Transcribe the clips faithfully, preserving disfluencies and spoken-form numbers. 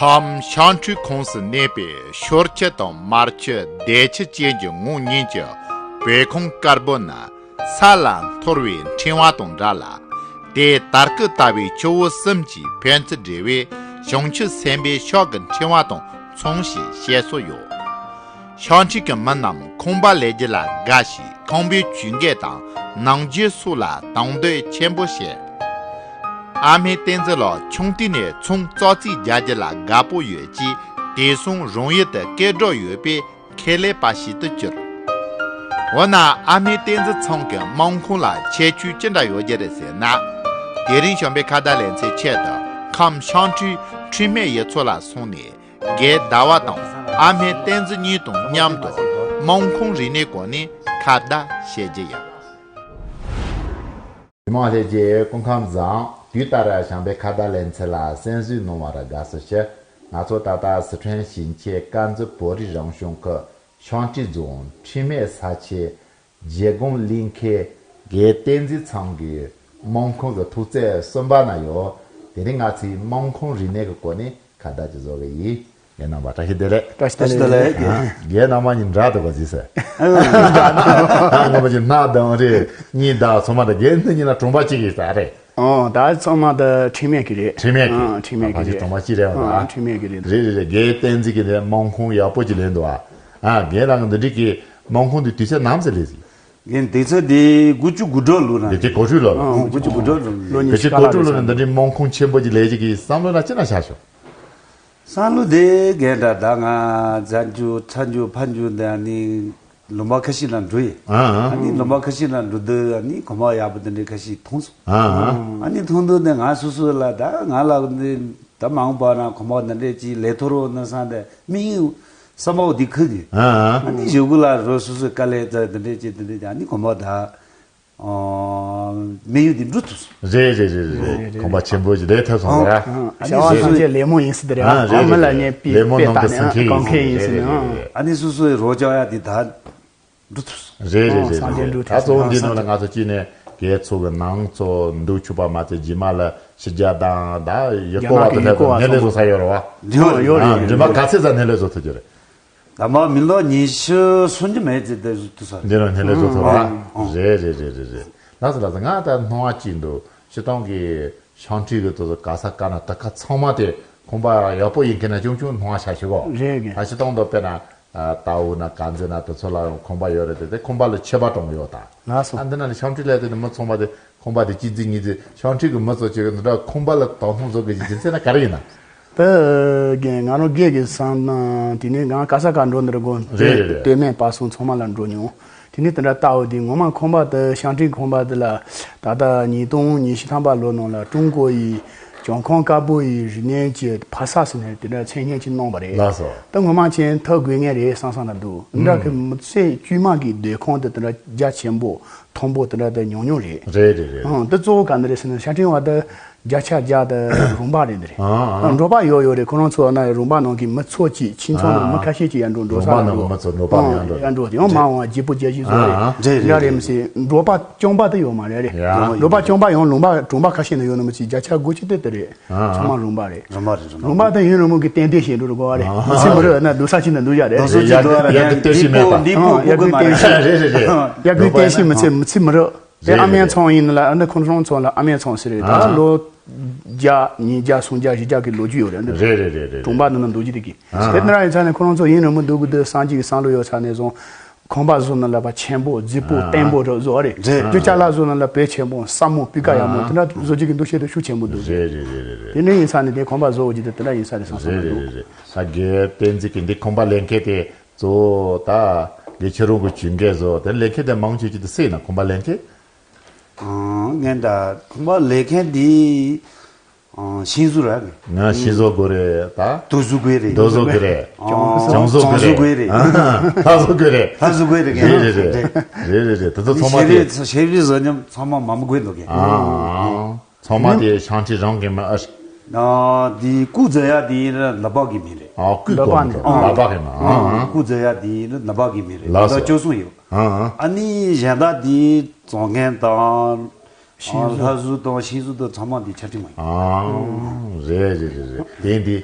ལྷམ་ཤིང་ཁྲུས་ཁོངས་སུ་གནས་པའི་ཤོར་ཁྱི་དང་དམར་ཁྱི་སྡེ་ཁྱི་ཅན་གྱི་ངོ་གཉིས་ཀྱི་བོད་ཁུངས་དཀར་པོ་ནི་ས་ལ་འཐོར་བའི་ཕྲེང་བ་དང་འདྲ་ལ། དེ་དར་སྐུད་ལྟ་བུའི་ཁྱི་བོ་གསུམ་གྱིས་ཕན་ཚུན་འབྲེལ་བས་བྱང་ཆུབ་སེམས་དཔའི་ཕྱོགས་ཀྱི་ཕྲེང་བ་དང་མཚུངས་ཞེས་བཤད་སྲོལ་ཡོད། ཤིང་ཁྲུས་ཀྱི་མི་རྣམས་ཁང་པ་ལས་རྒྱུ་ལ་དགའ་ཞིང་ཁང་པའི་གྱོན་གོས་དང་ནང་རྒྱུ་སོགས་ལ་དང་འདོད་ཆེན་པོ་བྱེད། ཨ་སྨན་བསྟན་འཛིན་ལགས་ཆུང་དུས་ནས་ཚོང་ཙག་ཙིག་རྒྱག་རྒྱུ་ལ་དགའ་པོ་ཡོད་ཅེས་དེང་སང་རང་ཡུལ་དུ་སྐད་སྒྲོག་ཡོད་པའི་ཁེ་ལས་པ་ཞིག་ཏུ་གྱུར། འོ་ན་ཨ་སྨན་བསྟན་འཛིན་ཚང་གི་དམངས་ཁང་ལ་ཁྱད་ཆོས་ཅི་འདྲ་ཡོད་རྒྱུ་རེད་ཟེར་ན། དེ་རིང་བྱམས་པའི་ཁ་བརྡ་ལེ་ཚན་ཆེད་དུ་ཁམས་ཤིང་ཁྲུས་ཁྲུས་སྨན་ཡུལ་ཚོ་ལ་སོང་ནས། རྒན་ཟླ་བ་དང་ཨ་སྨན་བསྟན་འཛིན་གཉིས་དང་མཉམ་དུ་དམངས་ཁང་རིག་གནས་སྐོར་ནས་ཁ་བརྡ་བྱེད་རྒྱུ་ཡིན། མི་མང་ལྷན་རྒྱས་སྐུ་ཁམས་བཟང་། དུས་ལྟར་བྱམས་པའི་ཁ་བརྡ་ལེ་ཚན་ལ་གསན་གཟིགས་གནང་བར་དགའ་བསུ་ཞུ། ང་ཚོ་ད་ལྟ་སི་ཁྲོན་ཞིང་ཆེན་དཀར་མཛེས་བོད་རིགས་རང་སྐྱོང་ཁུལ་ཤིང་ཁྲུས་རྫོང་ཁྲུས་སྨན་ས་ཆའི་རྗེ་སྒོམ་གླིང་ཁའི་རྒན་བསྟན་འཛིན་ཚང་གི་དམངས་ཁང་གི་ཐོག་བརྩེགས་གསུམ་པ་ན་ཡོད། དེ་རིང་ང་ཚོས་དམངས་ཁང་རིག་གནས་ཀྱི་སྐོར་ནས་ཁ་བརྡ་ཅིག་བཟོ་གི་ཡིན། རྒན་རྣམ་པ་བཀྲ་ཤིས་བདེ་ལེགས། བཀྲ་ཤིས་བདེ་ལེགས། ཨ། རྒན་རྣམ་པ་གཉིས་འདྲ་འདུག་ག་གཟིགས་ས། ཨ། ངོ་མ་ཅིག་སྣ་དང་རེད། གཉིས་དང་ཚང་མ་དང་རྒན་འདི་གཉིས་ལ་གྲོང་པ་གཅིག་གི་ས་རེད། ཨོ། ད་ཚང་མ་ད་ཁྲིམས་མེད་ཀྱི་རེད། ཁྲིམས་མེད་ཀྱི། ཨ། ཁྲིམས་མེད་ཀྱི་ཨ་རེད། གྲོང་པ་གཅིག་རེད་བ། ཨ། ཁྲིམས་མེད་ཀྱི་རེད། རེད་རེད་རེད། རྒན་བསྟན་འཛིན་གྱི་དེ་དམངས་ཁང་ཡག་པོ་ཅིག་ལེན་འདུག་ཨ། ཨ། རྒན་རང་གི་འདི་འགྲིག་གི་དམངས་ཁང་འདི་དུས་ཚོད་ནམ་ཟེར་ལས་ཟིག་རྒན་དུས་ཚོད་འདི་དགུ་བཅུ་གོ་དྲུག་ལོ་ན། དགུ་བཅུ་གོ་དྲུག་ལོ་ལ། ཨ། དགུ་བཅུ་གོ་དྲུག་ལོ། ལོ་ཉི་ཤུ་རྩ་ལྔ་ལོ་ནས་འདི་འདྲའི་དམངས་ཁང་ཆེན་པོ་ཅིག་ལས་ཀྱི་གི་བསམ་བློ་ལ་ཅི་ན་ཤར་བྱུང་། བསམ་བློ་དེ་རྒན་ད་ད་ང་རྫ་འགྱུར་ཚ་འགྱུར་ཕ་འགྱུར་འདི་ཨ་ནི་ལུང་པ་ཁ་ཤས་ལ་འགྲོ་ཡི། ཨ་ཨ། ཨ་ནི་ལུང་པ་ཁ་ཤས་ལ་འགྲོ་དུས་ཨ་ནི་གོམ་པ་ཡག་པོ་དེ་འདྲའི་ཁ་ཤས་མཐོང་སོང་། ཨ་ཨ། ཨ་ནི་མཐོང་དུས་ནས་ང་སོ་སོ་ལ་ད་ང་ལ་འདི་ད་མང་པོ་ན་གོམ་པ་འདི་འདྲའི་ཅིག་ལས་ཐོ་རོ་ན་བསམ་སྟེ་མི་ཡུལ་བསམ་པ་འོ་འདི་ཁུལ་གི། ཨ་ཨ། ཨ་ནི་གཞུག་གུ་ལ་རོ་སོ་སོའི་དཀའ་ལས་ད་འདི་འདྲའི་ཅིག་འདི་འདྲའི་ཅིག་ཨ་ནི་གོམ་པ་ད། ཨ། དམིགས་ཡུལ་དེ་འགྲུབ་ཐུབ་སོང་། རེད་རེད་རེད་རེད། རེད་རེད། གོམ་པ་ཆེན་པོ་ཞིག་ལས་ཐུབ་སོང་། ཨ། རེད། ཨ། བྱ་བ་ཐམས་ཅད་ལད་མོ་ཡིན་ཟེར་དེ་རེད། ཨ། རེད་རེད། མི་ལ་ངས་པི་ལད་མོ་པེ་ནང་བཏགས་དུ་ནས་སེམས་ཁྲལ་གང་ཡིན་ཁེ་ཟེར་ཡིན་ཟེར་ནས། ཨ། རེད་རེད་རེད། ཨ་ནི་སོ་སོའི་རོགས་བྱ་ཡ་དེ་ད་འགྲུབ་ཐུབ་སོང་། རེད་རེད་རེད། སངས་རྒྱས་འགྲུབ་ཐུབ་སོང་། ད་གཙོ་བོ་འདི་ནང་ལ་ང་ཚོ་གཅིག་ནས་རྒན་ཚོ་གི་ནང་ཚོ་འདུག་ཆུ་པ་མ་ཚད་རྗེས་མ་ལ་ཕྱི་རྒྱལ་དང་ད་ཡུལ་སྐོར་བ་དེ་ལ་ཡུལ་སྐོར་བ་སྣེ་ལེན་བཟོ་ས་ཡོད་རེད་བ། ཡོད་ཡོད་རེད། རིམ་པ་ག་ཚད་ཙམ་སྣེ་ལེན་བཟོ་ཐུབ་ཀྱི་རེད། ད་མ་མི་ལོ་ཉི་ཤུ་སུམ་ཅུ་མེད་ཙེ་དེ་ཟུ་ཐུ་ས་རེད། འདི་རུ་སྣེ་ལེན་བཟོ་ཐུབ་ར། ཨང་། རེད་རེད་རེད་རེད་རེད། ལགས་སོ་ལགས་སོ། ང་ད་སྣང་བ་གཅིག་འདུག་སྤྱིར་བཏང་གི་ཤིང་ཁྲུས་གི་དེ་ཚོ་ག་ས་ག་ན་ད་ཁ་ཚང་མ་དེ་ཁང་པ་ཡག་པོ་ཡིན་མཁན་ན་ཆུང་ཆུང་སྣང་བ་ཤར་ཤི་གོ། རེད་གི། ད་སྤྱིར་བཏང་དུ་དཔེར་ན་ཏའོ་ན་དཀར་མཛེས་ན་དེ་ཚོ་ལ་ཁང་པ་ཡོད་རེད་དེ། དེ་ཁང་པ་ལ་ཆད་པ་གཏོང་གི་ཡོད་ད། ལགས་སོ། ཨ་འདི་ན་ནི་ཤིང་ཁྲུས་ལས་དེ་ནི་མི་ཚང་མ་དེ། ཁང་པ་དེ་གཅིག་རྩིས་གཉིས་རྩིས་ཤིང་ཁྲུས་ཀྱི་མི་ཚོ་ཅིག་འདི་འདྲ་ཁང་པ་ལ་དོ་སྣང་བཟོ་དགོས་ཀྱི་རྒྱུ་མཚན་ན་ག་རེ་ཡིན་ན། ད་རྒན་ང་རང་སྒེར་གྱི་བསམ་ན་དེ་ནས་ང་ག་ས་ག་འགྲོ་འདིར་དགོན་རེད་རེད་རེད། སྟོད་སྨད་བར་གསུམ་ཚང་མ་ལ་འགྲོ་མྱོང་། དེ་ནས་དེ་འདྲ་ལྟ་བུ་དེ་ངོ་མ་ཁང་པ་དེ་ཤིང་ཁྲུས་ཁང་པ་དེ་ལ་ད་ལྟ་ཉིས་སྟོང་ཉི་ཤུ་ཐམ་པ་ལོ་ནང་ལ་ཀྲུང་གོ་ཡི་བྱང་ཁམས་དཀར་པོ་ཡི་རིག་གནས་ཀྱི་ཕ་ས་ཟེར་ནས་དེ་འདྲ་མཚན་སྙན་ཅིག་གནང་བ་རེད། ལགས་སོ། ད་ངོ་མ་ཅན་ཐོབ་དགོས་ངེས་རེད་བསམ་བསམ་ལ་འདུག་འདྲ་གི་མི་ཚེ་དཀྱུས་མ་གི་སྡོད་ཁང་དེ་དེ་འདྲ་རྒྱ་ཆེན་པོ། མཐོན་པོ་དེ་འདྲ་དེ་ཉུང་ཉུང་རེད། རེད་རེད་རེད། ཨང་། དེ་གཙོ་བོ་ག་འདི་རེད་ཟེར་ན་ཤ་ཁྲིན་བ་དེ་བརྒྱ་ཆ་བརྒྱ་དེ་རོང་པ་རེད་འདི་རེད། ཨང་ཨང་། རོང་པ་ཡོད་ཡོད་རེད། ཁོ་རང་ཚོ་ན་རོང་པ་ནང་གི་མི་ཚོ་ཅིག་ཁྱིམ་ཚང་ནང་མི་ཁ་ཤས་ཅིག་ཡར་འགྲོ་འགྲོ་ས་ལ་འགྲོ། རོང་པ་ནང་གི་མི་ཚོ་ནོར་པ་ཡར་འགྲོ། ཡར་འགྲོ་ཡང་མ་འོང་བ་བརྗེ་པོ་བརྒྱ་བཞི་བཟོ་རེད། རེད་རེད། འདྲ་རེད་མི་སྲིད་འབྲོག་པ་རྐྱང་པ་དེ་ཡོད་མ་རེད་རེད། ཡ། འབྲོག་པ་རྐྱང་པ་ཡང་ལུང་པ་གྲོང་པ་ཁ་ཤས་ནང་ཡོད་ནི་མི་ཚེ་བརྒྱ་ཆ་དགུ་བཅུ་དེ་དེ་རེད། ཚང་མ་རོང་པ་རེད། རོང་པ་རེད། རོང་པ་དེ་ཡུན་རིང་པོ་གི་ཏན་ཏན་བྱེད་འགྲོ་དགོས་པ་རེད། མི་ཚེ་མི་རོལ་ན་སྡུག་ས་ཅིག་ན་སྡུག་ཡ་རེད། ཡ་གི་ཏོ་ཤི་མེད་པ། འདི་ཕོ་ཡ་གི་ཏན་ཤི། རེད་རེད་རེད། ཡ་གི་ཏན་ཤི་མི་ཚེ་མི་ཚེ་མི་རོལ། དེ་ཨ་མའི་ཚང་ཡིན་ལ་ཨ་ནི་ཁོང་ཚང་ཚང་ལ་ཨ་མའི་ཚང་ཟེར་རེད། ད་ལོ་བརྒྱ་ཉིས་བརྒྱ་སུམ་བརྒྱ་བཞི་བརྒྱ་གི་ལོ་རྒྱུས་ཡོད་རེད་འདི། རེད་རེད་རེད་རེད། གྲོང་པ་འདི་ན་འདུག་རྒྱུ་དེ་གི། དེ་ན་ར་ཡིན་ཚ་ནས་ཁོང་ཚང་ཚོ་ཡིན་རིང་མི་སྡུག་གི་འདི་སངས་རྒྱས་ཀྱི་བསམ་བློ་ཡོད་ཚ་ནས་བཟུང་། ཁང་པ་བཟོ་ན་ལ་བ་ཆེན་པོ་རྫིག་པོ་བརྟན་པོ་རེ་བཟོ་བ་རེད། རྒྱུ་ཅ་ལག་བཟོ་ན་ལ་བེ་ཆེན་པོ་ས་མོ་སྤུས་ཀ་ཡག་མོ་དེ་འདྲ་བཟོ་རྒྱུ་གི་འདུ་ཤེས་དེ་ཤུགས་ཆེན་པོ་འདུག་རེད་རེད་རེད་རེད། དེ་འདྲ་ཡིན་ས་ནས་དེ་ཁང་པ་བཟོ་འོ་རྒྱུ་དེ་དེ་འདྲ་ཡིན་ས་རེད་བསམ་བསམ་རེད་རེད་འདུག་རེད་རེད། ད་རྒན་བསྟན་འཛིན་གྱི་འདི་ཁང་པ་ལེན་མཁན་དེ་གཙོ་བོ་ད་རྒན་ཁྱེད་རང་གི་གྱོན་གོས་བཟོ་དེ་ལེན་མཁན་དེ་མང་ཆེ་ཆེ་དེ་སེ་ན་ཁང་པ་ལེན་མཁན། ཨང་། ངན་ད་ཁང་པ་ལེན་མཁན་དེ། ཨང་། ཤིང་བཟོ་ར་གི། ང་ཤིང་བཟོ་དགོས་རེད་ད། རྡོ་བཟོ་དགོས་རེད། རྡོ་བཟོ་དགོས་རེད། ལྕང་ལྕང་བཟོ་དགོས་རེད། ལྷ་བཟོ་དགོས་རེད། ལྷ་བཟོ་དགོས་རེད། ལྷ་བཟོ་དགོས་རེད། རེད་རེད་རེད། རེད་རེད་རེད། དེ་ཚོ་ཚང་མ་དེ་ཤེས་རིག་བཟོ་མཉམ་ཚང་མ་མ་མི་དགོས་འདུག་གི། ཨང་། ཚང་མ་དེ་ཤང་ཁྲི་རང་གི་མི་ཨ། ཨ་དེ་སྐུ་ཛ་ཡ་དེ་ཡིན་ན་ལ་བག་གི་མི་རེད། ཨ་སྐུ་ལ་བག་གི་མི་རེད། ལ་བག་གི་མི། ཨང་། སྐུ་ཛ་ཡ་དེ་ཡིན་ན་ལ་བག་གི་མི་རེད། ལགས་སོ། ད་སྐྱོ་སོང་ཡོད། ཨང་། ཨ་ནི་གཞན་དག་དེ་བཟོ་མཁན་དང་། ཤིང་བཟོ། ལྷ་བཟོ་དང་ཤིང་བཟོ་དང་ཚང་མ་འདི་ཆ་ཁྲིམས་མ་ཡིན། ཨང་། རེད་རེད་རེད་རེད། དེ་འདི་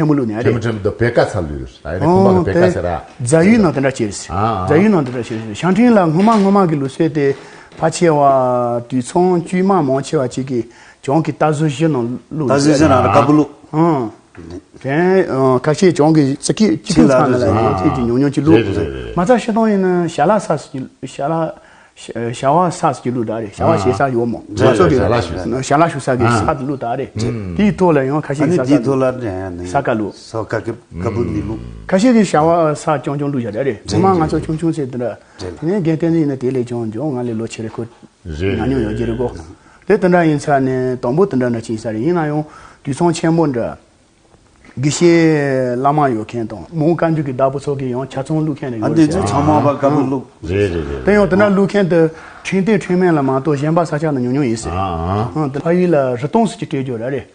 ཕྲན་བུ་བླུགས་ནས་རེད། ཕྲན་བུ་ཕྲན་བུ་དུ་བེ་ཀ་ཚ་བླུགས་ཡོད་རེད། ཨ་ཡ་རེད། ཁོང་པ་ཨོ་གི་བེ་ཀ་དེ་ཟེར་ར། རྫ་ཡུལ་ནང་དེ་འདྲ་བྱས་རེད། ཨ་ཨ། རྫ་ཡུལ་ནང་དེ་འདྲ་བྱས་རེད། ཞང་ཁྲིན་ལ་སྔོན་མ་སྔོན་མ་གི་ལུགས་སྲོལ་དེ་ཕལ་ཆེ་བ་དུད་ཚང་བཅོས་མ་མང་ཆེ་བ་ཅིག་གིས་གྱང་གི་སྟ་ཟུར་བཞི་ནང་བླུགས་ད་ཡོད་གཟི་རེད། བཟི་ན་ར་དཀར་པོ་བླུགས། ཨང་། དེ་ཁ་ཤས་གྱང་གི་རྩི་ཁྱི་གཅིག་ཁྱི་པུ་ཚང་ལ་ལ་ཡང་ཁྱེད་ཀྱི་ཉུང་ཉུང་ཅིག་བླུགས། རེད་རེད་རེད། མ་རྩ་ཤི་སྟོང་ཡིན་ན་ཞྭ་ལ་ས་སུ་ཞྭ་ལ་ཞྭ་བ་ས་སུ་ཅིག་བླུགས་ད་རེད། ཞྭ་བ་ཞེ་ས་ཡོད་མོ། རེད་ང་ཚོ་གི་རེད། ཞྭ་ལ་ཞུ་ས། ཞྭ་ལ་ཞུ་ས་གི་ཨ་ས་དུ་བླུགས་ད་རེད། དེའི་ཐོག་ལ་ཡང་ཁ་ཤས་ཨ་ནི་ས་དེའི་ཀ་ཐོག་ལ་ནི་ས་ཀ་བླུགས། ས་ཀ་ཀི་ཀ་བུ་ནི་བླུགས། ཁ་ཤས་ཀྱིས་ཞྭ་བ་ས་རྐྱང་རྐྱང་བླུགས་བཞག་རེད། རེད་ངོ་མ་ང་ཚོ་ཆུང་ཆུང་ཚེ་དེ་འདྲ། རེད་དེ་ནས་རྒན་བསྟན་འཛིན་ཡིན་ན་དེ་ལས་ཀྱང་འཇོག་ང་ལས་ལོ་ཆེ་རེད་ཁོ། རེད་ཉག་ཉོག་ཡོད་ཀྱི་རེད་གོ། དེ་དེ་འདྲ་ཡིན་ས་ནས་དང་པོ་དེ་འདྲ་འདྲ་ཅིག་ཡིན་ས་རེད། ཡིན་ན་ཡང་དུད་ཚང་ཆེན་པོ་འདྲ། དགེ་བཤེས་བླ་མ་ཡོད་མཁན་དང་མོའུ་བཀའ་འགྱུར་གྱི་བདག་པོ་ཚོ་གིས་ཡང་ཆ་ཚང་བླུགས་མཁན་རེ་ཨ་ཡོད་འདི་རེད། ཚོ་ཚང་མ་བ་ཀ་བུ་བླུགས། རེད་རེད་རེད། དེ་ཡང་དེ་འདྲ་བླུགས་མཁན་དེ་ཁྲིམས་སྟེགས་ཁྲིམས་མེད་ལ་མ་གཏོགས་གཞན་པ་ས་ཆ་ནས་ཉུང་ཉུང་ཡིན་ཟེར། ཨ་ཨ། ཨང་དེ་ཕ་ཡུལ་ལ་རི་སྟོང་ཟེར་གྱི་སྤྲད་རྒྱུ་ར་རེད། རེད།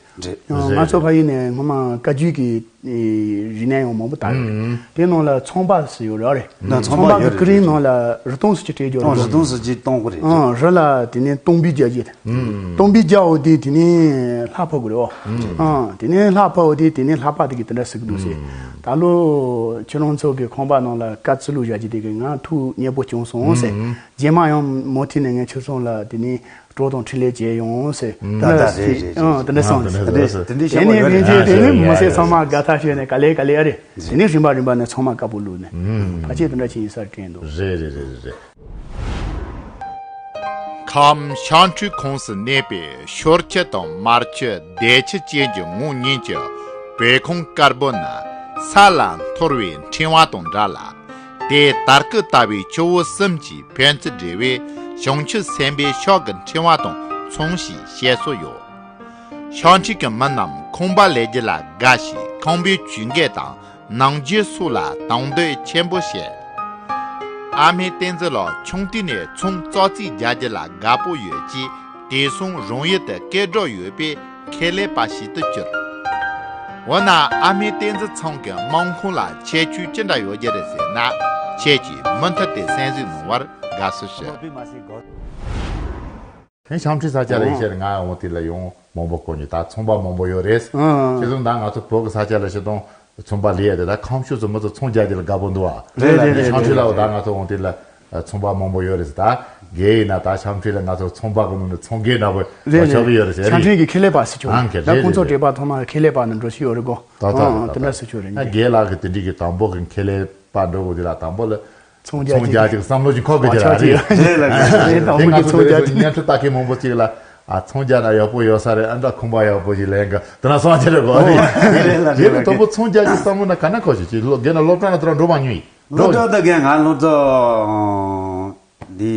ང་ཚོ་ཕ་ཡུལ་ནས་སྔོན་མ་བཀའ་བརྒྱུད་ཀྱི་རིག་གནས་ཡང་མང་པོ་དར་ཡོད་རེད། དེ་ནང་ལ་ཚོང་པ་ཟེར་ཡོད་རེད། ཚོང་པ་ཡོད་རེད། ཚོང་པ་གི་ཀི་རིང་ནང་ལ་རི་སྟོང་ཟེར་གྱི་སྤྲད་རྒྱུ་རེད། རི་སྟོང་ཟེར་གྱི་གཏོང་གི་རེད། ཨང་རི་ལ་དེ་ནས་སྟོང་པའི་རྒྱ་གྱི། སྟོང་པའི་རྒྱ་འོ་དེ་དེ་ནས་ལྷ་ཕབ་དགོས་རེད། ཨང་དེ་ནས་ལྷ་ཕབ་འོ་དེ་དེ་ནས་ལྷ་པ་དེ་གི་དེ་འདྲ་ཟེར་གི་འདུག་ཟེར། ད་ལོ་ཁྱེད་རང་ཚོ་གི་ཁང་པ་ནང་ལ་དཀར་རྩི་བླུགས་བཞག་གྱི་དེ་གི་ང་ཐུགས་མཉེས་པོ་བྱུང་སོང་ཟེར། རྗེས་མ་ཡང་མུ་མཐུད་ནས་ངས་ཁྱེད་ཚོ་ལ་དེ་ནས་སྤྲོ་དང་འཕྲིན་ལས་བྱས་ཡོང་ཟེར། ད་ད་རེད་རེད་རེད། ཨང་དེ་འདྲ་སོང་ཟེར། དེ་འདྲ་དེ་འདྲ་དེ་ནས་ལྷན་རྒྱས་དེ་ནས་མི་སེར་ཚང་མ་དགའ་ཐག་ཆོད་ནས་ག་ལེ་ག་ལེ་ཨ་རེད། དེ་ནས་རིམ་པ་རིམ་པ་ནས་ཚང་མ་དཀར་པོ་བླུགས་ནས་ཕལ་ཆེར་དེ་འདྲ་ཅིག་ཡིན་ས་དྲན་འདུག་རེད་རེད་རེད་རེད། ཁམས་ཤང་ཁྲུའི་ཁོངས་སུ་གནས་པའི་ཤོར་ཁྱི་དང་དམར་ཁྱི་བདེ་ཁྱི་བཅས་ཀྱི་ངོ་གཉིས་ཀྱི་བོད་ཁུངས་དཀར་པོ་ནི་ས་ལ་འཐོར་བའི་ཕྲེང་བ་དང་འདྲ་ལ། དེས་དར་སྐུད་ལྟ་བུའི་ཆུ་བོ་གསུམ་གྱི་ཕན་ཚུན་འབྲེལ་བའི་བྱང་ཆུབ་སེམས་དཔའི་ཕྱོགས་ཀྱི་ཕྲེང་བ་དང་མཚུངས་ཞེས་བཤད་སྲོལ་ཡོད། ཤ་ཁྲག་གི་མི་རྣམས་ཁང་པ་ལས་རྒྱུ་ལ་དགའ་ཞིང་ཁང་པའི་བྱིངས་རྒྱུ་དང་ནང་རྒྱུ་སོགས་ལ་དང་འདོད་ཆེན་པོ་བྱེད། ཨ་མའི་བསྟན་འཛིན་ལགས་ཆུང་དུས་ནས་ཚོང་ཙག་ཙིག་རྒྱག་རྒྱུ་ལ་དགའ་པོ་ཡོད་ཅེས་དེང་སང་རང་ཡུལ་དུ་སྐད་གྲགས་ཡོད་པའི་ཁེ་ལས་པ་ཞིག་ཏུ་གྱུར། འོ་ན་ཨ་མའི་བསྟན་འཛིན་ཚང་གི་དམངས་ཁང་ལ་ཁྱད་ཆོས་ཅི་འདྲ་ཡོད་རྒྱུ་རེད་ཟེར་ན། ཁྱེད་ཀྱིས་མུ་མཐུད་དེ་གསན་གཟིགས་གནང་བར་དགའ་བསུ་ཞུ། དེ་ཤང་ཁྲི་ས་ཆ་ལ་ཡིན་ཕྱིར་ང་འོང་དེ་ལ་ཡོང་མང་པོ་གོ་མྱོང་། ད་ཚོང་པ་མང་པོ་ཡོད་རེད། ཨང་། ཁྱེད་ཚོ་ད་ང་ཚོ་བོད་ཀྱི་ས་ཆ་ལ་ཤི་དང་ཚོང་པ་ལས་ཡ་དེ་ད་ཁམས་ཕྱོགས་སུ་མི་ཚོ་ཚོང་རྒྱག་རྒྱུ་ལ་དགའ་པོ་འདུག་ཨ། རེད་རེད་རེད། ཤང་ཁྲི་ལ་འོ་ད་ང་ཚོ་འོང་དེ་ལ་ཚོང་པ་མང་པོ་ཡོད་རེད་ཟེར། ད་རྒན་ཡིན་ན་ད་ཤང་ཁྲི་ལ་ང་ཚོ་ཚོང་པ་གི་ནང་ནས་ཚོང་རྒན་འདྲ་པོ་རེད་ཆགས་ཀྱི་ཡོད་རེད་ཟེར། ཤང་ཁྲི་གི་ཁེ་ལས་པ་ཟེར་ཆོག་ཨང་། ཁེ་ད་ཁོང་ཚོ་རེད་བྲེལ་བ་ཐོག་མར་ཁེ་ལས་པ་ནང་འགྲོ་ཤི་ཡོད་རེད་གོ། ད་ད་ད་ད་དེ་འདྲ་ཟེར་ཆོག་རེད། ད་རྒན་ལགས་ཀྱི་དེ་འདྲི་གི་དང་པོ་གི་ཁེ་ལས་པ་འགྲོ་དགོས་དེ་ལ་དང་པོ་ལ། ཚོང་རྒྱག་ཚོང་རྒྱག་ཅིག་བསམ་བློ་ཅིག་འཁོར་དགོས་ཀྱི་རེད། རེད་ལ་རེད། དེ་ང་ཚོ་དེ་ཚོ་བརྙན་འཕྲིན་ལྟ་མཁན་མང་པོ་ཅིག་ལ་ཨ་ཚོང་རྒྱག་ན་ཡག་པོ་ཡོད་ས་རེད། ཨ་འདྲ་ཁང་པ་ཡག་པོ་ཞིག་ལེན་གི་དེ་ན་སོང་ཅི་རེད་གོ། རེད་ལ་རེད་ལ། དང་པོ་ཚོང་རྒྱག་ཅིག་བསམ་བློ་ན་ག་ན་འཁོར་ཞིག་ཅིག་སློབ་རྒན་ན་སློབ་གྲྭ་ན་དེ་ར་འགྲོ་མ་མྱོང་ཡིན། སློབ་གྲྭ་ད་རྒན་ང་སློབ་གྲྭ་འདི་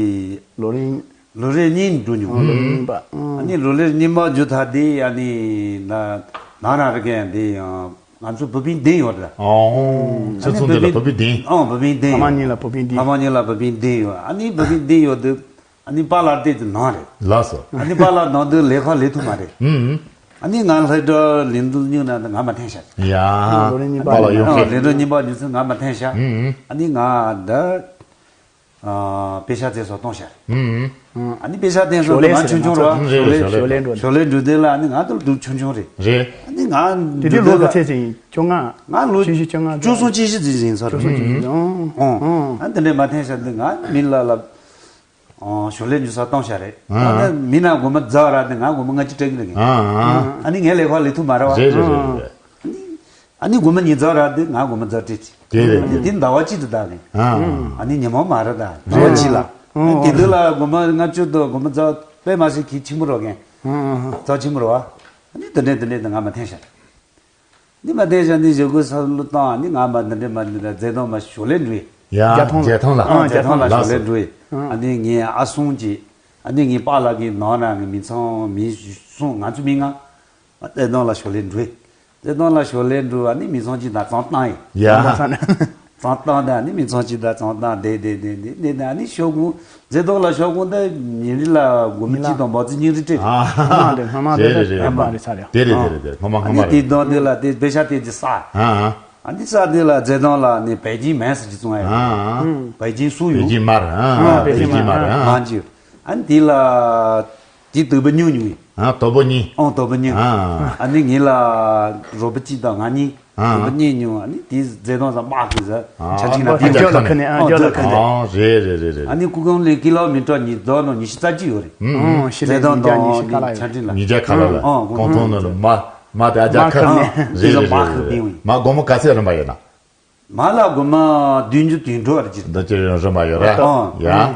ལོ་རིང་ལོ་རེ་གཉིས་འགྲོ་མྱོང་། ལོ་རིང་པ། ཨ་ནི་ལོ་རེ་གཉིས་མ་འགྲོ་ཐ་དེ་ཨ་ནི་ན་ན་ར་རེ་རྒན་དེ་ཡང་། ང་ཚོ་བུ་སྤུན་བདུན་ཡོད་རེད། ཨོ། ཨ་ཁྱེད་ནི་ཚོ་འདི་ལ་བུ་སྤུན་བདུན། ཨོ་བུ་སྤུན་བདུན་ཕ་མ་ཡོད། གཉིས་ལ་བུ་སྤུན་བདུན། ཕ་མ་གཉིས་ལ་བུ་སྤུན་བདུན་ཡོད། ཨ་ནི་བུ་སྤུན་བདུན་ཡོད་དུས་ཨ་ནི་པཱ་ལགས་དེ་དུ་ནང་རེད། ལགས་སོ། ཨ་ནི་པཱ་ལགས་ནང་དུ་ལས་ཁ་ལས་ཐུབ་མ་རེད། ཨུམ། ཨ་ནི་ང་ལྷ་སྒྲ་ལིན་དུ་སྙུང་ན་ང་མ་འཐེན་ཤག་ཡ། ལོ་རེ་གཉིས་པ་པཱ་ལགས་ཡོང་ཨ་མཁན། ལིན་དུ་གཉིས་པ་ཉུ་ཚན་ང་མ་འཐེན་ཤག་ཨུམ། ཨ་ནི་ང་འདི། ཨ་པེ་ཤག་བཙལ་སོ་གཏོང་ཤག་ཨུམ། ཨ་ནི་པེ་ཤག་བཏོན་སོ་ཞོར་ལས་ང་ཆུང་ཆུང་རེད་བ། ཞོར་ལས་ཞོར་ལས་འགྲོ། ཞོར་ལས་འགྲོ་དུས་ལ་ཨ་ནི་ང་ཚོ་སྡུག་ཆུང་ཆུང་རེད། རེད། ཨ་ནི་ང་དེ་དུས་ལོ་ག་ཚད་ཅིག་ཡིན། བཅོ་ལྔ། ང་ལོ་བཅུ་བཞི་བཅོ་ལྔ་བཅུ་གསུམ་བཅུ་བཞི་ཙམ་ཡིན་ས་རེད། བཅུ་གསུམ་བཅུ་བཞི། ཨོ་ཨོ། ཨ་དེ་འདྲས་མ་འཐེན་ཤག་འདི་ང་མི་ལ་ལ་ཞོར་ལས་འགྲོ་ས་གཏོང་ཤག་རེད། ཨ་ནི་མི་ན་སྒོར་མོ་རྫ་ར་དེ་ང་སྒོར་མོ་ལྔ་བཅུ་སྤྲད་གི་རེད། ཨ་ནི་ངའི་ལས་ཁ་ལས་ཐུབ་མ་རེད་བ། རེད་རེད་རེད་རེད། ཨ་ནི་སྒོར་མོ་ཉིས་བརྒྱ་རག་དུས་ང་སྒོར་མོ་བརྒྱ་སྤྲད་ཅིག་དེ་རེད། ཨ་ནི་དེ་ཟླ་བ་གཅིག་ཏུ་བདག་གི་ཨ་ནི་ཉི་མ་མ་རག་ད་ཟླ་བ་གཅིག་ལ། ཨ་ནི་དེ་དུས་ལ་སྒོར་མོ་ལྔ་བཅུ་དང་སྒོར་མོ་བརྒྱ་དཔེ་མ་སྲིད་གི་ཆེན་པོ་རག་གན། བརྒྱ་ཆེན་པོ་རག་བ། ཨ་ནི་དེ་འདྲས་དེ་འདྲས་དེ་ང་མ་འཐེན་ཤག་ཨ་ནི་མ་འཐེན་ཤག་ཨ་ནི་ཞོགས་ཀས་སང་ལོ་བཏང་ཨ་ནི་ང་མ་དེ་འདྲས་མ་འདི་འདྲ་རྫས་དང་མ་ཞོར་ལས་འགྲོ་ཡི། ཡ་རྒྱལ་ཐང་ལ། རྒྱལ་ཐང་ལ། ཨ་རྒྱལ་ཐང་ལ་ཞོར་ལས་འགྲོ་ཡི། ཨ་ནི་ངའི་ཨ་སྲུང་གི་ཨ་ནི་ངའི་པཱ་ལགས་ཀྱི་ནང་ན་ངའི་མི་ཚང་མི་གསུམ་ང་ཚོ་མི་ལྔ། རྫས་དང་ལ་ཞོར་ལས་འགྲོ་ཡི། རྫས་དང་ལ་ཞོར་ལས་འགྲོ་ཨ་ནི་མི་ཚང་གཅིག་དང་གཙང་བཏང་ཡི། ཡ། གཙང་བཏང་ད་ཨ་ནི་མི་ཚང་གཅིག་དང་གཙང་བཏང་བསྡད་བསྡད་བསྡད་བསྡད་བསྡད་ཨ་ནི་ཞོགས་གུང་རྫས་དང་ལ་ཞོགས་གུང་ད་ཉིན་རེ་ལ་སྒོར་མོ་གཅིག་དང་འབག་རྩིས་ཉིན་རེ་སྤྲད། ཨ་ཨ་དེ་སྔ་མ་དེ་རེད་རེད། ཨ་མ་རེད་ས་རེད། དེ་རེད་དེ་རེད་དེ་རེད། སྔོན་མ་ཨ་སྔོན་མ་ནི་དེ་རེད། དང་དེ་ལ་དེ་པེ་ཤག་དེ་དེ་ས། ཨ་ཨ། ཨ་ནི་ས་དེ་ལ་རྫས་དང་ལ་ནི་北京买ཟེར་གྱི་བཙོང་ཡ་ཡོད། ཨ་ཨ།北京酥油།北京买ཨ་ཨ།北京买ཨ་ཨ། 买酒 ཨ་ནི་དེ་ལ་དེ་དོ་པོ་ཉུང་ཉུང་ཡིན། ཨ་དོ་པོ་གཉིས། ཨང་དོ་པོ་གཉིས། ཨ་ཨ། ཨ་ནི་ངེད་ལ་རོ་པོ་གཅིག་དང་ང་གཉིས། ཨ་ཨ། རོ་པོ་གཉིས་ཉུང་ཨ་ནི་དེ་རྫས་དང་ས་དམག་གི་ཟ་ཨ་ཆ་ཆིན་ལ་ཨ་དེ་ཨ་ཇོ་ལ་ཁ་ནས་ཨ་ཨང་ཇོ་ལ་ཁ་ནས། ཨ་རེད་རེད་རེད་རེད། ཨ་ནི་ཀུ་ཀོང་ལས་ཀི་ལོ་མི་ཊར་ཉིས་བརྒྱ་ནང་ཉི་ཤུ་རྩ་གཅིག་ཡོད་རེད། ཨང་ཤི་ལེ་རྫས་དང་ཉིས་བརྒྱ་ཉི་ཤུ་ཁ་ལ་ཡོད། ཆ་ཆིན་ལ། ཉིས་བརྒྱ་ཁ་ལ་ལ། ཨང་ཨང་གོང་ཐོང་ནང་ལ་མ་མ་དེ་ཨ་ཇ་ཁ་ཁ་ནས། རེད་རེད་རེད་རེད། མ་སྒོར་མོ་ག་ཚད་རིན་པ་ཡོད་ན། མ་ལ་སྒོར་མོ་བདུན་ཅུ་དོན་དྲུག་བར་གྱི། འདི་ཅི་ཡང་རིན་པ་ཡོད་ར། ཨང་། ཡ།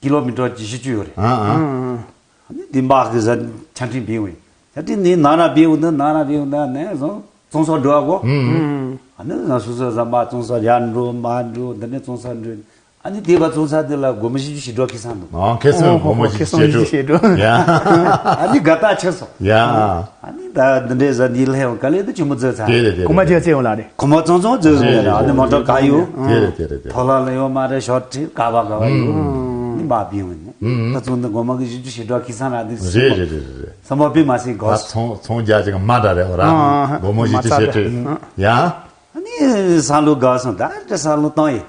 ཀི་ལོ་མི་ཊར་བཞི་བཅུ་ཡོད་རེད། ཨང་ཨང་། ཨ་ནི་འདི་འབག་གི་ཟ་ཆ་འཕྲིན་བིང་བས། ཆ་འཕྲིན་ནི་ནང་ན་བིང་འདི་ནང་ན་བིང་འདི་ནས་བཟུང་བཙོང་ས་འགྲོ་བ་གོ། ཨང་ཨང་། ཨ་ནི་ང་སོ་སོ་ཟ་མ་བཙོང་ས་ཡར་འགྲོ་མར་འགྲོ་འདི་ནས་བཙོང་ས་འགྲོ། ཨ་ནི་དེ་བ་བཙོང་ས་དེ་ལ་སྒོར་མོ་བཞི་བཅུ་ཞེ་དྲུག་ཁེ་སང་འདུག་ཨང་ཁེ་སང་སྒོར་མོ་བཞི་བཅུ་ཞེ་དྲུག་ཡ། ཨ་ནི་དགའ་རྟགས་ཆེ་སོང་། ཡ། ཨ་ནི་ད་འདི་འདྲའི་ཟ་འདི་ལྷན་ག་ལེ་དུ་ཆུ་མོ་བཙོས་ཚར། དེ་རེད་དེ་རེད། གོང་མ་ཅག་བཙལ་ཡོང་ལ་རེད། གོང་མ་ཙང་ཙང་བཙལ་ཡོང་ལ་ཨ་ནི་མོ་ཊ་ག་ཡོད། དེ་རེད་དེ་རེད་དེ་རེད། ཐོ་ལ་ལ་ཡོད་མ་རེད་ཤོག་ཁྲི་ག་བ་ག་བ་ཡོད། ཨུམ། ནི་མ་བིང་བ་ནི། ཨུམ། ད་ཚོང་འདི་སྒོར་མོ་གི་བཞི་བཅུ་ཞེ་དྲུག་ཁེ་སང་ར་འདི་རེད་རེད་རེད་རེད། སམ་པ་པི་མ་སི་གོ། ད་ཚོང་ཚོང་རྒྱག་ཅིག་མ་འདྲ་རེད་འོ་ར། ཨ་ཨ། སྒོར་མོ་བཞི་བཅུ་ཞེ་དྲུག་ཡ། ཨ་ནི་སང་ལོ་དགའ་སོང་ད་ད་སང་ལོ་བཏང་ཡི།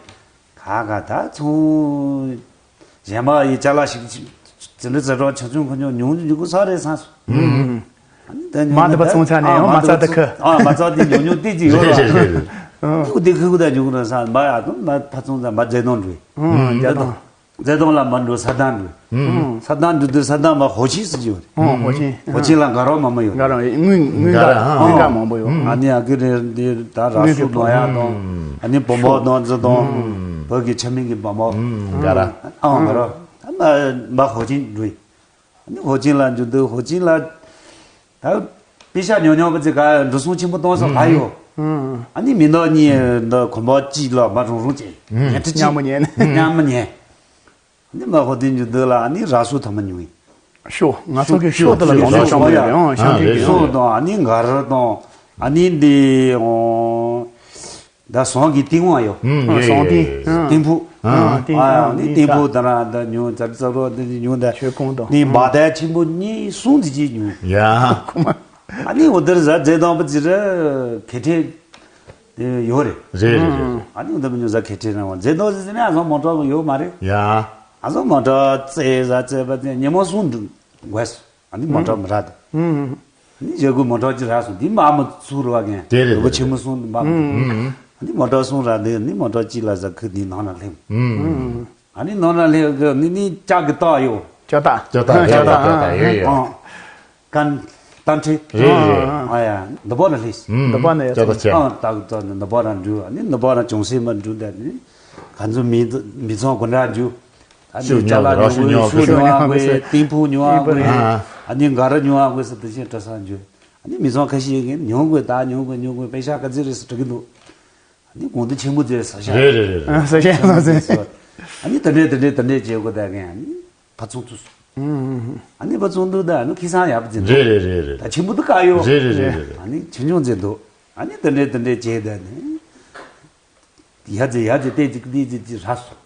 ཁ་ཁ་ད་ཚོང་། གཞན་པ་ཡི་ཅ་ལག་ཞིག་ཅི་འདྲ་ཚེ་རོགས་ཆ་ཆུང་ཁོ་ཉོ་ཉུང་ཉུང་གི་ས་རེད་སང་སོ། ཨུམ། ཨ་ནི་ད་ཉོ་མ་ད་པ་ཚོང་ཚ་ནས་ཡང་མ་ཚ་ད་ཁ། ཨ་མ་ཚ་དེ་ཉོ་ཉོ་ཏི་ཅི་ཡོད་རེད་རེད་རེད། ལ། ཁུ་དེ་ཁུ་ཁུ་ད་ཉོ་གི་རེད་སང་མ་ཡ་དུ་མ་ཕ་ཚོང་ཚ་མ་རྫས་དོང་འགྲོ། ཨུམ་རྫས་དོང་། རྫས་དོང་ལ་མ་འགྲོ་ས་དང་འགྲོ། ཨུམ། ས་དང་འགྲོ་དུས་ས་དང་མ་ཧོ་ཆིན་སི་ཅི་ཡོད་རེད། ཨུམ་ཧོ་ཆིན། ཧོ་ཆིན་ལ་ག་རོ་མ་མ་ཡོད་ག་རེད། རོ་དངུལ་དངུལ་ག་ག་ཨ་དངུལ་ག་མང་པོ་ཡོད། ཨ་ནི་ཨ་ཀི་རེད་འདི་ད་ར་སུ་དོང་ཡ་དོང་། ཨ་ནི་བོ་མོ་དོང་ཙི་དོང་། བོད་ཀྱི་ཆ་མིང་གི་བོ་མོ། ཨུམ་ག་ར། ཨང་ག་རོ། ད་མ་མ་ཧོ་ཆིན་འགྲོ་ཡི། ཨ་ནི་ཧོ་ཆིན་ལ་འགྲོ་དུས་ཧོ་ཆིན་ལ། ད་པེ་ཤག་ཉོ་ཉོ་བ་ཙི་ག་འགྲོ་སོང་ཆེན་པོ་གཏོང་སོང་ག་ཡོད། ཨ་ནི་མི་ནག་གཉིས་འདི་གོམ་པ་གཅིག་ལ་མ་རུང་རུང་བྱས། ཉལ་ཁྲི་གཅིག་མཉམ་མོ་ཉལ་ནས། མཉམ་མོ་ཉལ། ཨ་ནི་མ་ཧོ་དེ་འཇུ་འདི་ལ་ཨ་ནི་ར་སུ་ཐ་མ་ཉུང་ཡིན། ཤོ། ང་ཚོ་གི་ཤོ་དེ་ལ་ལོང་ཤོ་ཤོ་ཡ། ཨང་ཤང་ཨ་ཏིང་ཤོ་དང་ཨ་ནི་མགར་དང་ཨ་ནི་འདི་ཨོ། ད་ཟོང་གི་ཏིང་ཝང་ཡོད། ཨུམ། ཨ་ཡོད་ཟོང་ཡོད་ཏིང་། ཡོད། ཨ། ཏིང་ཕུ། ཨ། ཨ་ཏིང་ཨ་ཨ་ནི་ཏིང་ཕུ་ད་ར་ད་ཉུང་ཙར་ཙར་རོ་ད་ཉུང་ད། ཆོས་ཁོང་དང་། ནི་བ་ད་ཆེན་པོ་གཉིས་གསུམ་དེ་ཅིག་ཉུང་། ཡ། ཁོ་མ། ཨ་ནི་འོ་དེར་ཟ་རྫས་དང་པ་ཅི་ར་ཁེ་ཁྲེ་དེ་ཡོད་རེད། རེད་རེད་རེད། ཨ་ནི་འོ་དེ་མི་ཉུང་ཟ་ཁེ་ཁྲེ་རང་བ་རྫས་དང་ཟེར་ནས་ཨ་ཟོང་མོ་ཊ་ཡོད་མ་རེད། ཡ། ཨ་ཟོང་མོ་ཊ་རྫས་ཟ་རྫས་པ་དེ་ཉི་མ་གསུམ་འགྲོ་དགོས། ཨ་ནི་མོ་ཊ་མི་རག་དེ། ཨ་ནི་རྒྱལ་སྒོའི་མོ་ཊ་གཅིག་རག་སོང་། འདི་མ་མོ་ཚུར་ར་གན། དེ་རེད། རོ་པོ་ཆེན་མོ་གསུམ་འདི་མ་མོ། ཨ་ནི་མོ་ཊ་གསུམ་རག་འདི་ནི་མོ་ཊ་གཅིག་ལ་ཟ་ཁུ་འདི་ནང་ན་སླེབས། ཨ་ནི་ནང་ན་སླེབས་གི་ནི་ནི་ལྕགས་ཀྱི་རྟགས་ཡོད། ལྕགས་རྟགས། ལྕགས་རྟགས་རེད། ལྕགས་རྟགས་ཡོད་ཡོད། ཨང་། ཀན། རྟ་མཁྲེགས། རེད་རེད། ཨ་ཡ། འདི་པོ་ན་སླེབས། འདི་པོ་ན་ཡ། ལྕགས་རྟགས་ཆེ། ཨང་། ཏག་ཏག་ནི་འདི་པོ་ན་འགྲོ། ཨ་ནི་འདི་པོ་ན་ཅུང་ཟད་མ་འགྲོ་ད་ནི། ག་ཚོད་མི་མི་ཚང་དགོན་གྲྭ་འགྲོ། ད་ནི་ཅ་ལག་ཉོ་དགོས། ཤུ་ཉོ་དགོས། ཏིང་ཕུ་ཉོ་དགོས། ཨ་ནི་མགར་ཉོ་དགོས་ཟེར་དེ་བཞིན་སྤྲད་ས་འགྱོ། ཨ་ནི་མི་ཚང་ཁ་ཤས་ཀྱིས་ཉོ་དགོས། ད་ཉོ་དགོས་ཉོ་དགོས། པེ་ཤ་ག་ཚོད་རེད་ཟེར་དྲི་གི་འདུག་ཨ་ནི་གོང་དུ་ཆེན་པོ་ཟེར་ས་ཤ། རེད་རེད་རེད། ཨ་ས་ཤ་ས་ཟེར། ཨ་ནི་དེ་འདྲས་དེ་འདྲས་དེ་འདྲས་བྱེད་དགོས་ད་གན། ཨ་ནི་ཕར་ཚུར་ཐུག་སོང་། ཨ་ནི་ཕར་ཚུར་འདུག་ད་ཨ་ནི་ཁེ་སང་ཡག་པོ་ཟེར་འདུག་རེད་རེད་རེད་རེད། ད་ཆེན་པོ་འདུག་ག་ཡོད། རེད་རེད་རེད་རེད། ཨ་ནི་ཆུང་ཆུང་ཟེར་འདུག་ཨ་ནི་དེ་འདྲས་དེ་འདྲས་བྱས་ད་ནི། ཡ་ཙི་ཡ་ཙི་ཏེ་ཙི་ཏེ་ཙི་ཙི་ར་སོང་།